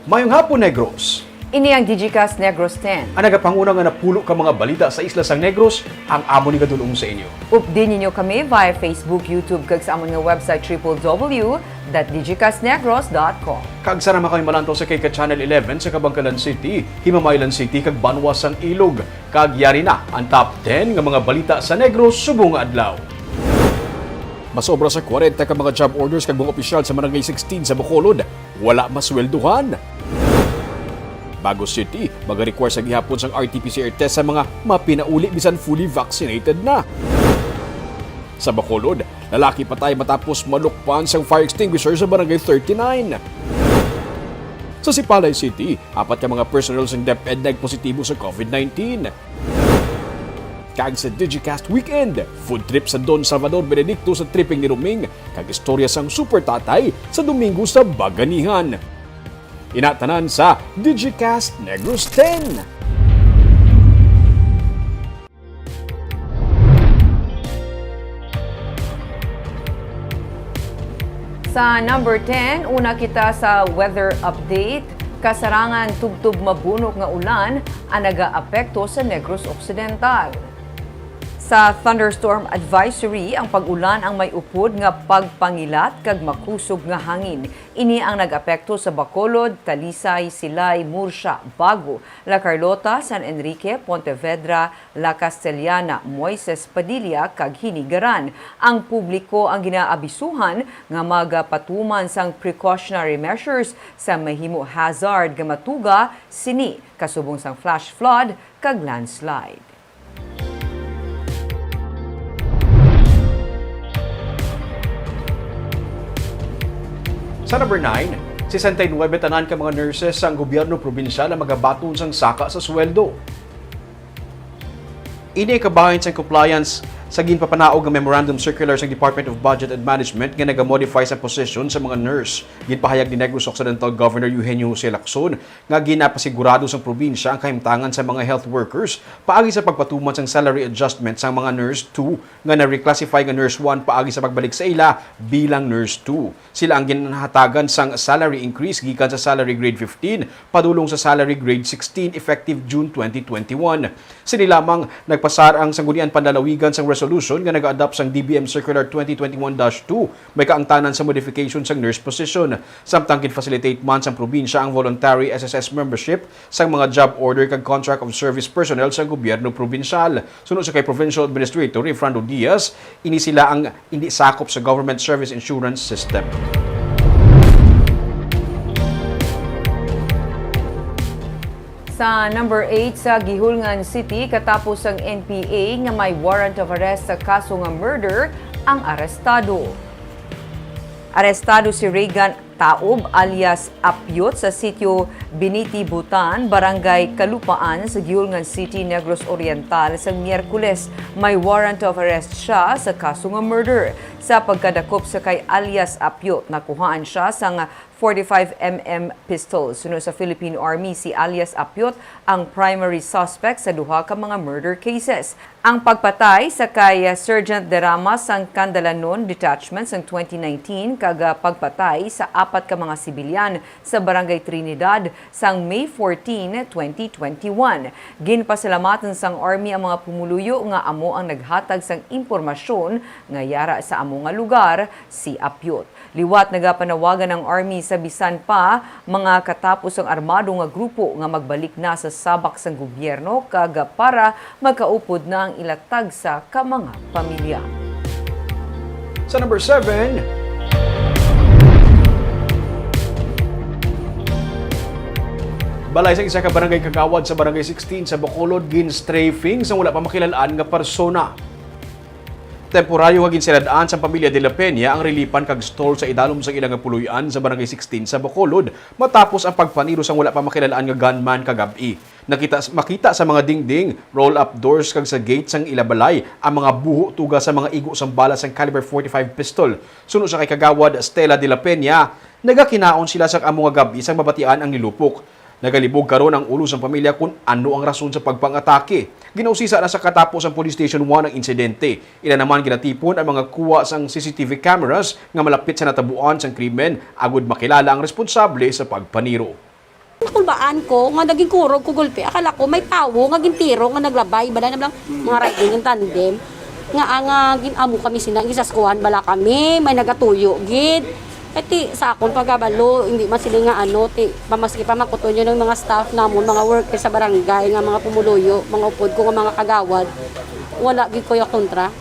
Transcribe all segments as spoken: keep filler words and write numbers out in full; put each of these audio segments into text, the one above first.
Mayong hapon, Negros. Ini ang Digicast Negros ten. Ang nagapanguna nga napulo ka mga balita sa isla sang Negros ang amo ni gadulong sa inyo. Updi ninyo kami via Facebook, YouTube, kag sa amon nga website, triple W dot digicastnegros dot com. Kag sa naman kami malantaw sa kay ka Channel eleven sa Kabankalan City, Himamaylan City, kag Banwa sang Ilog. Kag yari na ang top ten nga mga balita sa Negros subong nga adlaw. Masobra sa kwarenta ka mga job orders kag mga opisyal sa Barangay sixteen sa Bacolod wala masweldohan. Bago City, magarequire sa gihapon sang R T P C R test sa mga mapinauli bisan fully vaccinated na. Sa Bacolod, lalaki patay matapos malukpan sang fire extinguisher sa Barangay thirty-nine. Sa Sipalay City, apat ka mga personnel sang DepEd nagpositibo sa COVID nineteen. Kag sa Digicast Weekend, food trip sa Don Salvador Benedicto sa tripping ni Roming, kag istorya sang super tatay sa Domingo sa Baganihan. Ina tanan sa Digicast Negros ten. Sa number ten, una kita sa weather update. Kasarangan tubtob mabunok nga ulan ang nagaapekto sa Negros Occidental. Sa thunderstorm advisory, ang pag-ulan ang may upod nga pagpangilat kag makusog nga hangin. Ini ang nag-apekto sa Bacolod, Talisay, Silay, Murcia, Bago, La Carlota, San Enrique, Pontevedra, La Castellana, Moises Padilla, kag Hinigaran. Ang publiko ang ginaabisuhan nga magapatuman sang precautionary measures sa mahimo hazard nga matuga sini, kasubong sang flash flood kag landslide. Sa number nine, sesenta y nuebe tanan ka mga nurses sang gobyerno probinsyal ang magabaton sang saka sa sweldo. Ini ay kabahin sang compliance sa ginpapanaog nga memorandum circular sang Department of Budget and Management nga nagamodify sa posisyon sa mga nurse. Ginpahayag ni Negros Occidental Governor Eugenio Jose Lacson nga ginapasigurado sang probinsya ang kahimtangan sa mga health workers paagi sa pagpatuman sang salary adjustment sang mga nurse two nga na-reclassify nga nurse one paagi sa pagbalik sa ila bilang nurse two. Sila ang ginhatagan sang salary increase gikan sa salary grade fifteen padulong sa salary grade sixteen effective June twenty twenty-one. Sini lamang nagpasar ang Sangguniang Panlalawigan sang resolution nga nag-adopt sang D B M Circular twenty twenty-one dash two, may kaangtanan sa modification sang nurse position. Samtang gin-facilitate man sang probinsya ang voluntary S S S membership sang mga job order kag contract of service personnel sang gobyerno probinsyal. Suno sa kay Provincial Administrator Efrando Diaz, ini sila ang indi sakop sa government service insurance system. Sa number eight, sa Guihulngan City, katapos ang N P A nga may warrant of arrest sa kaso nga murder ang arestado. Arestado si Reagan Taob alias Apyot sa sitio Biniti Butan, Barangay Kalupaan sa Guihulngan City, Negros Oriental sa Miyerkules. May warrant of arrest siya sa kaso nga murder. Sa pagkadakop sa kay alias Apyot, nakuhaan siya sang forty-five M M pistol. Suno sa Philippine Army, si alias Apyot ang primary suspect sa duha ka mga murder cases. Ang pagpatay sa kay Sergeant Derama sang Candalanon Detachment sang twenty nineteen kag, ah, pagpatay sa apat ka mga sibilyan sa Barangay Trinidad sang May fourteen, twenty twenty-one. Ginpasalamatan sang Army ang mga pumuluyo nga amo ang naghatag sang impormasyon nga yara sa amo nga lugar si Apyot. Liwat nagapanawagan ang Army sa bisan pa mga katapos ang armado nga grupo nga magbalik na sa sabak sang gobyerno kag para magkaupod na ang ila tagsa ka mga pamilya. Sa number seven, balay sang isa ka barangay kagawad sa Barangay sixteen sa Bacolod gin-strafing sang wala pa makilal-an nga persona. Temporaryo nga ginsilad-an sang pamilya De La Peña ang relipan kag stall sa idalom sang ila nga puloy-an sa Barangay sixteen sa Bacolod matapos ang pagpaniro sang wala pa makilal-an nga gunman kagab-i. Nakita, makita sa mga dingding, roll-up doors kag sa gate sang ila balay ang mga buho tuga sa mga igo sang bala sang caliber forty-five pistol. Suno sa kay Kagawad Stella De La Peña, nagakinaon sila sang amo nga gab-i sang mabatian ang nilupok. Nagalibog karon ang ulo sang pamilya kon ano ang rason sa pagpang-atake. Ginausisa na sa katapos sang Police Station one ang insidente. Ila naman ginatipon ang mga kuha sang C C T V cameras nga malapit sa natabuan sang krimen agud makilala ang responsable sa pagpaniro. Nakulbaan ko nga naging kurog ko gulpi. Akala ko may tawo nga gintiro nga naglabay. Bala na lang mga riding in tandem. Nga ang, ah, gin-amo kami sina, gisaskuhan bala kami, may nagatuyo gid. Kay ti sa akon pagabalo, hindi man sila nga ano, ti pamaski pa makuton yun ang mga staff namon, mga workers sa barangay, nga mga pumuluyo, mga upod ko nga mga kagawad. Wala gid ko yung kontra.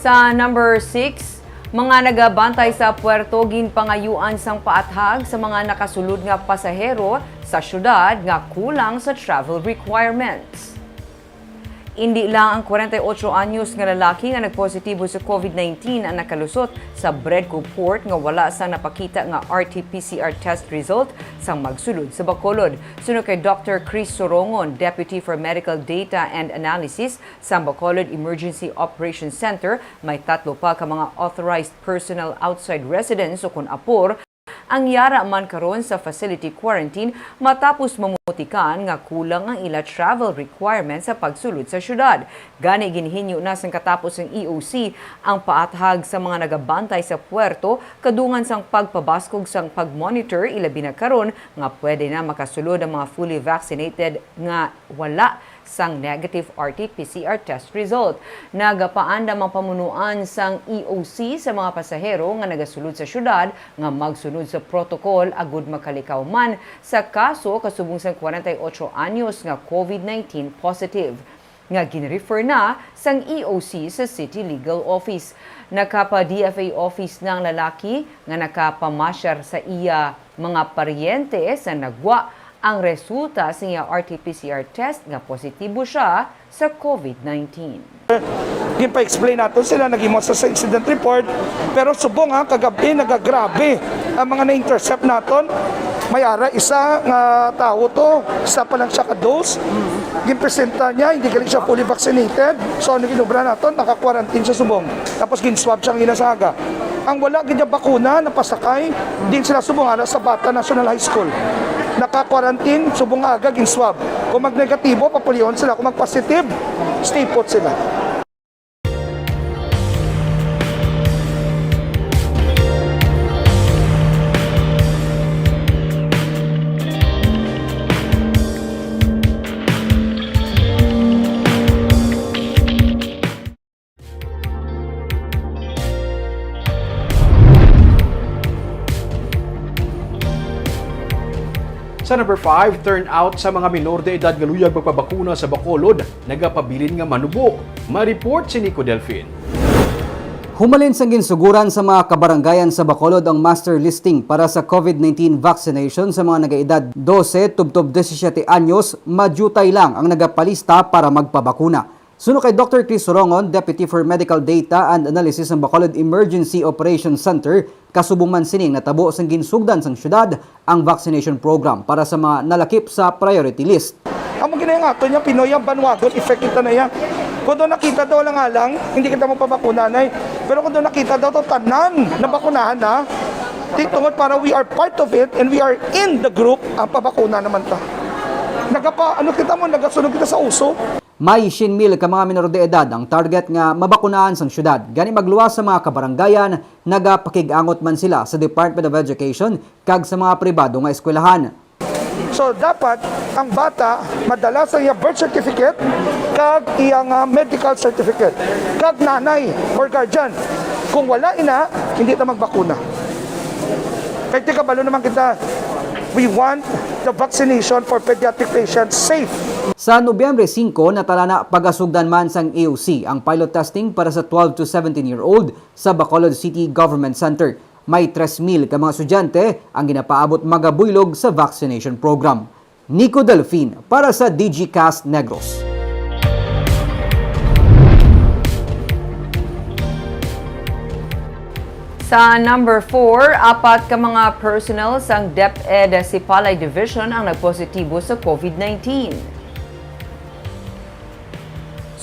Sa number six, mga nagabantay sa puerto ginpangayuan sang paathag sa mga nakasulod nga pasahero sa syudad nga kulang sa travel requirements. Indi lang ang kwarenta y ocho anyos nga lalaki nga nagpositibo sa COVID nineteen ang nakalusot sa Bredco Port nga wala sang napakita nga R T P C R test result sang magsulod sa Bacolod. Suno kay Doctor Chris Sorongon, Deputy for Medical Data and Analysis sang Bacolod Emergency Operations Center, may tatlo pa ka mga authorized personnel outside residence o kon apor ang yara man karon sa facility quarantine matapos mamutikan nga kulang ang ila travel requirements sa pagsulod sa syudad. Gani, ginhinyo na sang katapos sang E O C ang paathag sa mga nagabantay sa puerto kadungan sang pagpabaskog sang pag-monitor, ilabi na karon nga pwede na makasulod ang mga fully vaccinated nga wala sang negative R T P C R test result. Nagapaandam ang pamunuan sang E O C sa mga pasahero nga nagasulod sa syudad nga magsunod sa protocol agud makalikaw man sa kaso kasubong sang kwarenta y ocho anyos nga COVID nineteen positive nga ginrefer na sang E O C sa City Legal Office. Nakapa-D F A office na ang lalaki nga nakapamasyar sa iya mga paryente sa nagwa ang resulta sa iya R T P C R test nga positibo siya sa COVID nineteen. Ginpa-explain naton sila, naghimo sa, sa incident report, pero subong ha, kagabi nagagrabe ang mga na-intercept naton. May ara isa nga tawo to, isa pa lang siya ka dose. Ginpresenta niya, hindi gali siya fully vaccinated. So ano ginobra naton? Naka-quarantine siya subong. Tapos gin-swab siya ang ina sa aga. Ang wala gid niya bakuna, napasakay, din sila subong ara sa Bata National High School. Naka-quarantine, subong aga, gin-swab. Kung mag-negatibo, papulihon sila. Kung mag-positive, stay put sila. Sa number five, turnout sa mga minor de edad nga luyag magpabakuna sa Bacolod nagapabilin nga manubo. May report si Nico Delfin. Humalin sang ginsuguran sa mga kabarangayan sa Bacolod ang master listing para sa COVID nineteen vaccination sa mga nagaedad dose tubtob disisiete anyos, madiyutay lang ang nagapalista para magpabakuna. Suno kay Doctor Chris Sorongon, Deputy for Medical Data and Analysis sang Bacolod Emergency Operations Center, kasubong man sini ang natabo sang ginsugdan sang syudad ang vaccination program para sa mga nalakip sa priority list. Amo gid na ang ato niya, Pinoy, ang bandwagon effect kita na iya. Kung daw nakita daw lang alang, hindi kita magpabakuna na eh. Pero kung daw nakita daw to tanan, nabakunahan na. Di tungod para we are part of it and we are in the group, ang pabakuna naman ta. Nagapa, ano kita mo, nagasunod kita sa uso. May syen mil ka mga minor de edad ang target nga mabakunahan sang syudad. Gani magluwas sa mga kabarangayan, nagapakig-angot man sila sa Department of Education kag sa mga pribado nga eskwelahan. So dapat ang bata madala sa iya birth certificate kag iya nga medical certificate kag nanay or guardian. Kung wala ina, hindi ta magbakuna. Kay ti kabalo naman kita, we want the vaccination for pediatric patients safe. Sa Nobyembre singko, natalana pagasugdan man sang E O C ang pilot testing para sa twelve to seventeen year old sa Bacolod City Government Center. May tres mil ka mga estudyante ang ginapaabot magabuylog sa vaccination program. Nico Delfin para sa Digicast Negros. Sa number four, apat ka mga personnel sang DepEd Sipalay Division ang nagpositibo sa COVID nineteen.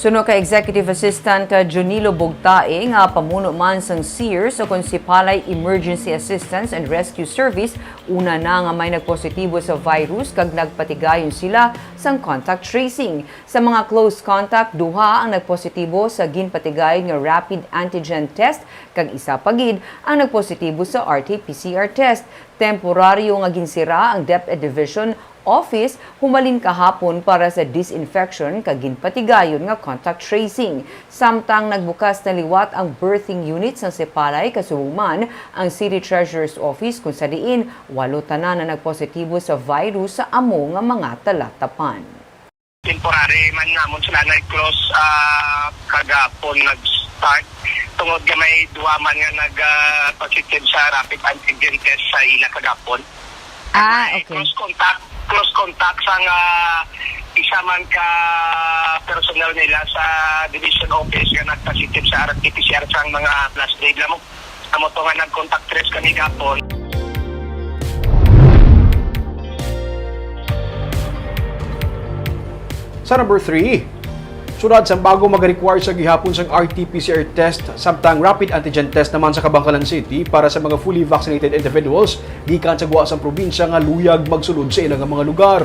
Suno kay Executive Assistant, uh, Junilo Bugtae, nga pamuno man sang SEERS o kon Sipalay Emergency Assistance and Rescue Service, una na nga may nagpositibo sa virus kag nagpatigayon sila sang contact tracing. Sa mga close contact, duha ang nagpositibo sa ginpatigayon nga rapid antigen test kag isa pa gid ang nagpositibo sa R T P C R test. Temporaryo nga ginsira ang DepEd Division Office humalin kahapon para sa disinfection kag ginpatigayon nga contact tracing. Samtang nagbukas na liwat ang birthing unit sa Sipalay, kasubong man ang City Treasurer's Office, kung sa diin walo tanan na nagpositibo sa virus sa amo nga mga talatapan. Temporary man namon sila nag-close, ah, kagapon nag-start tungod nga may duha man nga nag, ah, positive sa rapid antigen test sa ila kagapon. Ah, May okay. Close contact, close contact sang, ah, isa man ka personnel nila sa division office nga nag-positive sa R T P C R sang mga last day lang mo. Amo to nga nag-contact trace kami gapon. Sa number three, siyudad sang Bago magarequire sa gihapon sang R T P C R test, samtang rapid antigen test naman sa Kabankalan City para sa mga fully vaccinated individuals gikan sa gwa sang probinsya nga luyag magsulod sa ila nga mga lugar.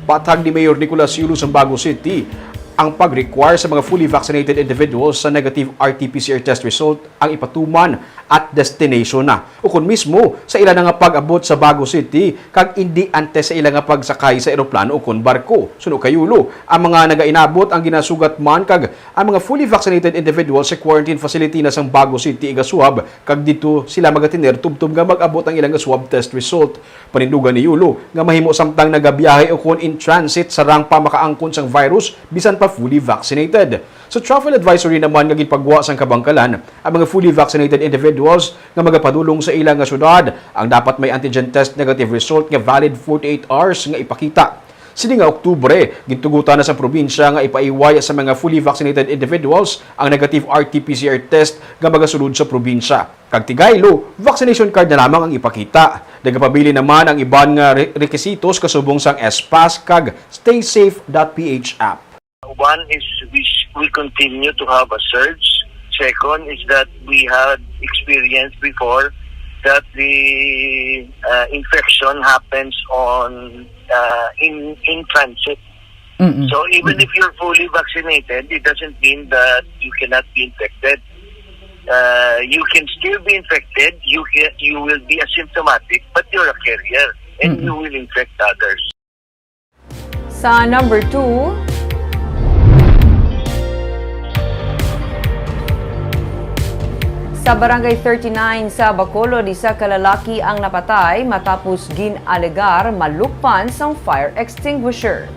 Patag ni Mayor Nicolas Yulo sang Bago City, ang pag-require sa mga fully vaccinated individuals sa negative R T P C R test result ang ipatuman at destination na, ukon mismo sa ila na nga pag-abot sa Bago City kag indi antes sa ila nga pagsakay sa eroplano ukon barko. Suno kay Yulo, ang mga nagainabot ang ginasugat man kag ang mga fully vaccinated individuals sa quarantine facility na sang Bago City igasuhab kag didto sila magatener tubtob nga mag-abot ang ila nga swab test result. Panindugan ni Yulo nga mahimo samtang nagabiyahe ukon in transit sarang pa makaangkon sang virus bisan pa fully vaccinated. Sa travel advisory naman nga ginpagwa sang Kabankalan, ang mga fully vaccinated individuals nga magapadulong sa ila nga syudad ang dapat may antigen test negative result nga valid forty-eight hours nga ipakita. Sini nga Oktubre, gintugutan na sa probinsya nga ipaiway sa mga fully vaccinated individuals ang negative R T P C R test nga magasulod sa probinsya. Kag tigaylo, vaccination card na lamang ang ipakita. Nagapabilin naman ang iban nga re-, rekisitos kasubong sang S-Pass kag stay safe dot P H app. One is we, sh- we continue to have a surge. Second is that we had experienced before that the, uh, infection happens on, uh, in in transit. Mm-mm. So even if you're fully vaccinated, it doesn't mean that you cannot be infected. Uh, you can still be infected. You can, you will be asymptomatic, but you're a carrier, and Mm-mm. you will infect others. Sa number two, sa Barangay thirty-nine sa Bacolod, isa ka lalaki ang napatay matapos gin-alegar malukpan sang fire extinguisher.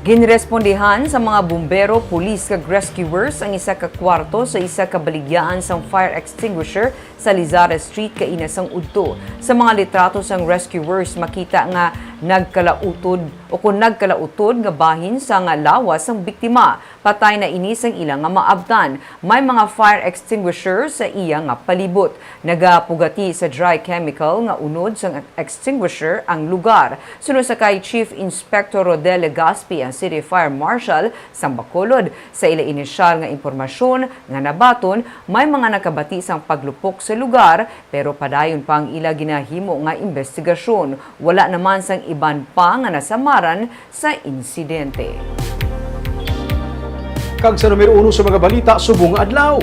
Ginrespondihan sa mga bumbero, pulis kag rescuers ang isa ka kwarto sa isa ka baligyaan sang fire extinguisher sa Lizares Street kaina sang udto. Sa mga litrato sang rescuers, makita nga nagkalautod o kon nagkalautod nga bahin sang lawas sang biktima. Patay na ini sang ila nga maabtan. May mga fire extinguisher sa iya nga palibot. Nagapugati sa dry chemical nga unod sang extinguisher ang lugar. Suno sa kay Chief Inspector Rodel Legaspi, ang City Fire Marshal sang Bacolod, sa ila inisyal nga impormasyon nga nabaton, may mga nakabati sang paglupok sa lugar, pero padayon pa ang ila ginahimo nga imbestigasyon. Wala naman sang iban pa nga nasamaran sa insidente. Kag sa numero uno sa mga balita subong nga adlaw.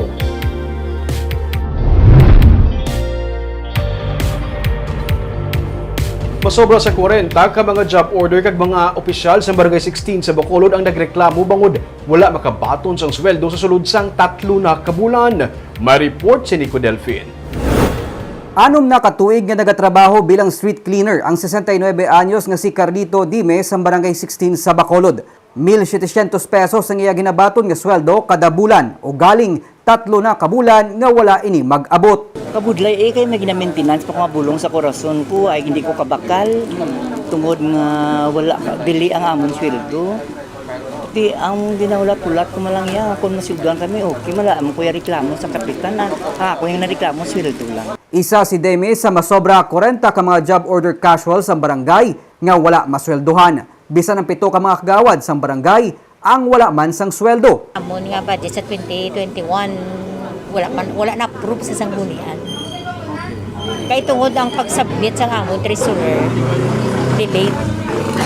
Masobra sa kwarenta ka mga job order kag mga opisyal sa Barangay sixteen sa Bacolod ang nagreklamo bangod wala makabaton sang sweldo sa sulod sang tatlo na ka bulan. May report si Nico Delfin. Anom na ka tuig nga nagatrabaho bilang street cleaner ang sesenta y nuebe anyos nga si Carlito Dime sa Barangay sixteen sa Bacolod. Mil setecientos pesos ang iya ginabaton nga sweldo kada bulan, ugaling tatlo na ka bulan nga wala ini mag-abot. Kabudlay, eh, kay may ginamentenance pa ko nga bulong sa korason ko, ay hindi ko kabakal, tungod nga wala ka, dili ang amon sweldo. Di ang ginahulat-hulat ko man lang iya, kung masweldohan kami, okay, wala man ko iya reklamo sa kapitan, ah. Ah, ako yung nareklamo, sweldo lang. Isa si Deme sa masobra kwarenta ka mga job order casual sa barangay nga wala masweldohan. Bisan ang pito ka mga kagawad sang barangay, ang wala man sang sweldo. Amon nga budget sa twenty twenty-one, wala pa, wala na-approve sa sanggunian. Kay tungod ang pag-submit sang amon treasurer, delayed.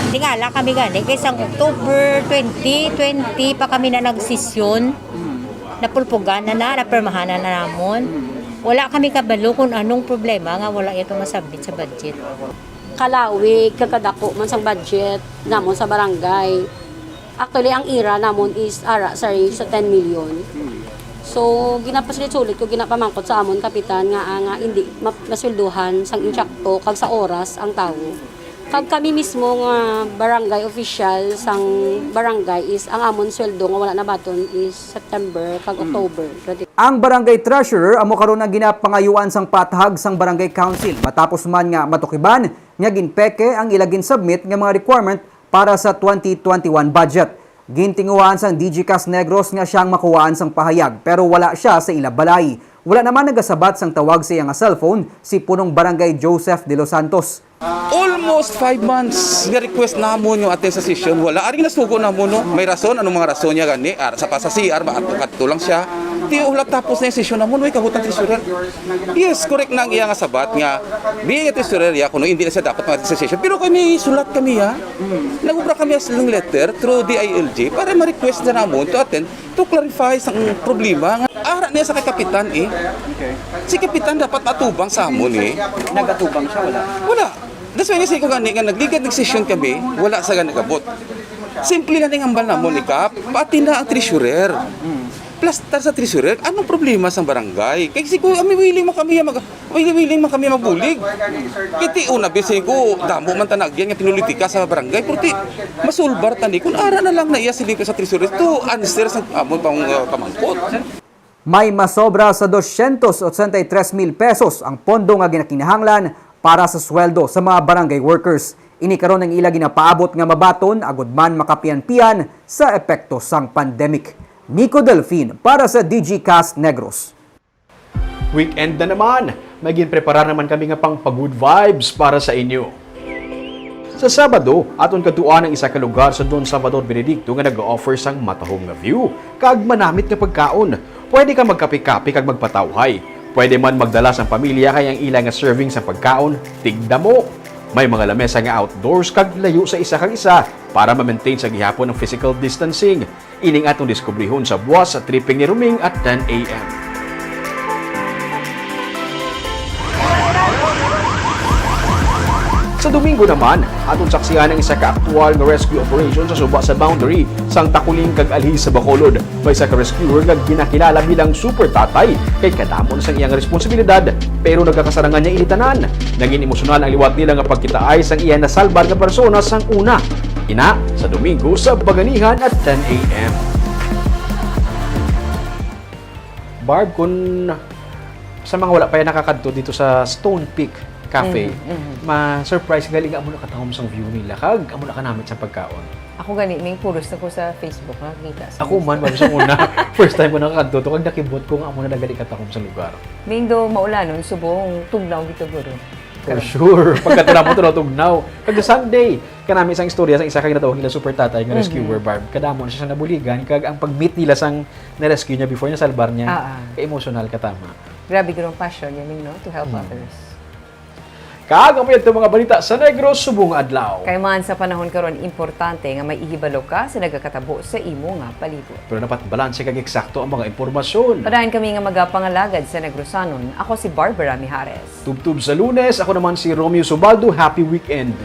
Tingala kami gani, kay sang October twenty twenty pa kami na nagsesyon, napulpugan na na, napirmahan na namon. Wala kami kabalo kung anong problema nga wala ito masubmit sa budget. Kalawig, kag kadako man sang budget namon sa barangay. Actually, ang ira namon is ara sa range sa ten million. So, ginapasulit-sulit ko, ginapamangkot sa amon kapitan nga, ah, nga hindi ma-, masweldohan sang insakto kag sa oras ang tawo. Kag kami mismo nga barangay official sang barangay is ang amon sweldo nga wala nabaton is September kag October. Ang barangay treasurer amo karon ang ginapangayuan sang patahag sang barangay council matapos man nga matukiban nga ginpeke ang ila gin-submit nga mga requirement para sa twenty twenty-one budget. Gintinguhaan sang D G Cast Negros nga siya ang makuhaan sang pahayag, pero wala siya sa ila balay. Wala naman nagasabat sang tawag sa iya nga cellphone si Punong Barangay Joseph De Los Santos. Almost five months nga request namon yung attend sa session. Wala. Aring nasugo namon, no? May rason. Anong mga rason niya gani? Ar, sa pa sa C R, ba? Ato, kadto lang siya. Di, wala tapos na yung session namon. Way kabutang treasurer. Yes, correct na ang iya nga sabat nga. Di nga treasurer, ya, kuno hindi na siya dapat mag-attend sa session. Pero kami, sulat kami, ya. Nagubra kami as lang letter through D I L G para ma-request na namon to attend to clarify sa problema. Nga, ara niya sa kay kapitan, eh. Okay. Si kapitan dapat matubang sa amon, eh. Nagatubang siya, wala? Wala. That's why nasi ko gani nga nagligad nagsesyon kami, wala sa gani kabot. Simple lang ang ambal namon, ikap, pati na ang treasurer. Plastar sa treasurer, anong problema sa barangay? Kay si ko, kami willing man kami mag, willing, willing man kami mabulig. Kiti una, bisin ko, damo man tanagyan nga pinulitika sa barangay, purti masulbar tani kung ara na lang na iya silipin sa treasurer to answer sa amon pang, uh, pamangkot. May masobra sa dosyentos otsenta y tres mil pesos ang pondo nga ginakinahanglan para sa sweldo sa mga barangay workers. Ini karon ang ila ginapaabot nga mabaton agud man makapian-pian sa epekto sang pandemic. Nico Delfin para sa D G Cast Negros. Weekend na naman! May ginpreparar naman kami nga pang pa-good vibes para sa inyo. Sa Sabado, aton kadtuan ang isa ka lugar sa Don Salvador Benedicto nga nag-offer sang matahom nga view kag manamit nga pagkaon. Pwede ka magkape-kape kag magpatawhay. Pwede man magdala sang pamilya kay ang ila nga serving sang pagkaon tigdamo. May mga lamesa nga outdoors kag layo sa isa kag isa para ma-maintain sa gihapon ang physical distancing. Ining atong diskubrihon sa buwas sa tripping ni Roming at ten A M. Sa Domingo naman, aton saksihan ang isa ka aktual nga rescue operation sa suba sa boundary sang Taculing kag Alhis sa Bacolod. May isa ka rescuer nga ginakilala bilang Super Tatay kay kadamo na sang iyang responsibilidad, pero nagakasarangan niya ini tanan. Naging emosyonal ang liwat nila nga pagkitaay sang iya nasalbar nga persona sang una. Ina, sa Domingo sa Baganihan at ten A M. Barb, kung sa mga wala pa yan nakakadto dito sa Stone Peak Cafe, Mm, mhm. ma-surprise gali nga amo na katahom sang view nila kag amo na kanamit sa pagkaon. Ako gani, Ming, puros na ko sa Facebook nga kita sa Ako man, Facebook. Ma'am, sa una, first time ko nakakadto to, kag nakibot ko nga amo na nagali katahom sa lugar. Ming, do maulanon, subong tugnaw gito, guro. For Karon. Sure. Pagkadto namon, tugnaw, tugnaw. Kag Sunday, kanami sang istorya sang isa ka ginatawag nila Super Tatay nga Mhm. rescuer, Barb. Kadamo na siya sa nabuligan, kag ang pag-meet nila sang na-rescue niya before, nasalbar niya, Ah, ah. ka-emotional ka tama. Grabe gid ang passion niya, Ming, no? To help Hmm. others. Kag ang puyat mga balita sa Negros subong adlaw. Kay man sa panahon karon, importante nga may ihibalo ka sa nagakatabo sa imo nga palibot. Pero dapat balanse kag eksakto ang mga impormasyon. Padayon kami nga magapangalagad sa Negrosanon. Ako si Barbara Mijares. Tubtob sa Lunes, ako naman si Romeo Subaldo. Happy weekend.